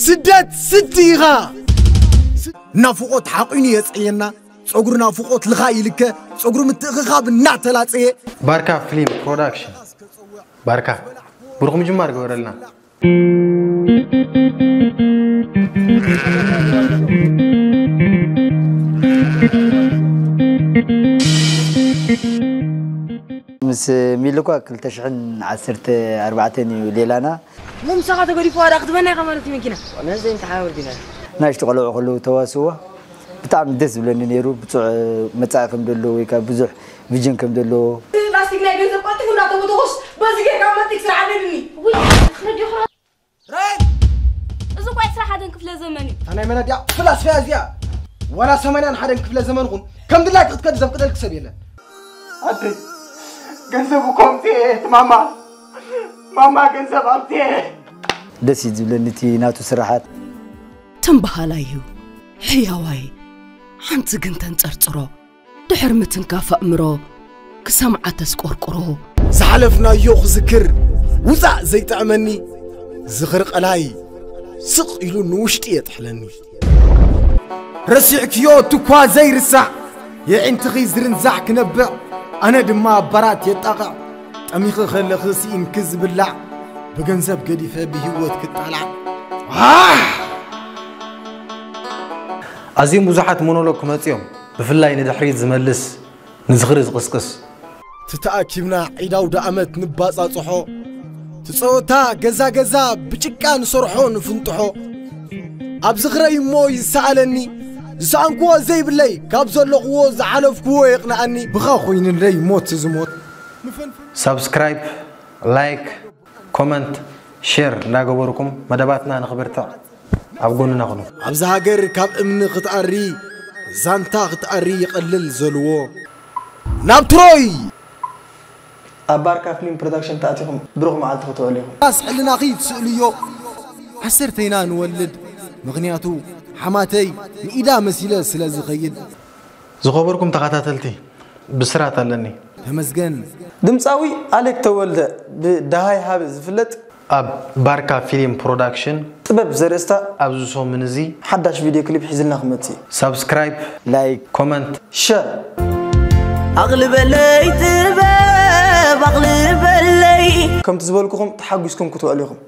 ስደት ስዲ ኢኻ። ናፍቖት ሓቒኑ የጽዕየና። ጸጉሪ ናፍቖት ልኻ ይልከ። ጸጉሪ ምትእኽኻብ እናተላጸየ። ባርካ ፊልም ፕሮዳክሽን። ባርካ፣ ብሩኽ ምጅማር ገበረልና። ምስ ሚሊ እኳ ክልተ ሽሕን ዓሰርተ ኣርባዕተን እዩ ሌላና። እሞ ምሳኻ ተገዲፉዋ ደኣ ክትበና ኢኻ ማለት እዩ መኪና? ነዘይ እንተሓባብር ዲና። ንኣሽቱ ቆልዑ ከለዉ ተዋስዋ ብጣዕሚ ደስ ዝብለኒ ነይሩ። ብፁዕ መጻኢ ከም ዘለዎ ወይ ከዓ ብዙሕ ቪዥን ከም ዘለዎ። ላስቲክ ናይ ገንዘብ ቀልጢፉ እናተቦተኾስ በዚ ጌርካ መጥቅ ስራሕ ኣለኒ። ውይ፣ ክረዲኹ ራ-፣ ራይል! እዚ እኮ ዕስራ ሓደን ክፍለ ዘመን እዩ። እታ ናይ መን ኣዲኣ ፍላስፍያ እዚኣ? ዋላ ሰማንያን ሓደን ክፍለ ዘመን ኹን ከም ድላይክ ክትከድ ዘፍቅደልክ ሰብ የለን። ኣደይ፣ ገንዘብ እኮ ኣምፅኤ፣ ማማ፣ ማማ፣ ገንዘብ ኣምፅኤ። ደስ እዩ ዝብለኒ እቲ ናቱ ስራሓት። ተንበሃላይ እዩ፣ ሕያዋይ፣ ሓንቲ ግን ተንጸርጽሮ። ድሕር ምትንካፍ ኣእምሮ ክሰምዓ ተስቆርቁሮ። ዝሓለፍናዮ ክዝክር ውጻእ ዘይጥዕመኒ፣ ዝኽሪ ቀላይ ስቕ ኢሉ ንውሽጢ የጥሕለኒ። ረሲዕክዮ እትኳ ዘይርሳዕ፣ የዒንትኺ ዝርንዛሕ ክነብዕ፣ ኣነ ድማ ኣባራት የጣቕዕ። ጠሚኺ ከለኺ ስኢንኪ ዝብላዕ፣ ብገንዘብ ገዲፈ ብህይወት ክጣላዕ። ኣህ! ኣዝዮም ብዙሓት ሞኖሎግ ክመጽዮም፣ ብፍላይ ንድሕሪት ዝመልስ፣ ንዝኽሪ ዝቕስቅስ። ተተኣኪብና ዒድ ኣውደ ኣመት ንባጻጽሖ፣ ትጸወታ ገዛ ገዛ ብጭቃ ንሰርሖ ንፍንጥሖ። ኣብ ዝኽረይ እሞ ይሰኣለኒ፣ ዝሰኣንክዎ ዘይብለይ፣ ካብ ዘለኽዎ ዝሓለፍክዎ የቕንኣኒ። ብኻ ኮይንለይ ሞት ዝሞት። ሳብስክራይብ፣ ላይክ፣ ኮመንት፣ ሼር እንዳገበርኩም መደባትና ንኽብርትዕ ኣብ ጎንና ኩኑ። ኣብዚ ሃገር ካብ እምኒ ክትኣሪ፣ ዛንታ ክትኣሪ ይቐልል ዘልዎ። ናብ ትሮይ! ኣብ ባርካ ፊልም ፕሮዳክሽን ተኣቲኹም ብሩኽ መዓልቲ ክትውዕሉ ኢኹም። ራስ ሕልናኺ ትስእልዮ። ዓሰርተይና ንወልድ፣ ምኽንያቱ ሓማተይ ንኢዳ መሲለ ስለ ዝኸይድ። ዝኸበርኩም ተኸታተልቲ፣ ብስራት ኣለኒ። ተመስገን። ድምፃዊ ኣሌክ ተወልደ፣ ብደሃይ ሃበ ዝፍለጥ፣ ኣብ ባርካ ፊልም ፕሮዳክሽን ጥበብ ዘርእስታ ኣብዚ ሰሙን እዚ ሓዳሽ ቪድዮ ክሊፕ ሒዝልና ክመጽእ እዩ። ሳብስክራይብ፣ ላይክ፣ ኮመንት፣ ሸር። ኣቕልበለይ ጥበብ ኣቕልበለይ። ከምቲ ዝበልኩኹም ተሓጒስኩም ክትውዕሉ ኢኹም።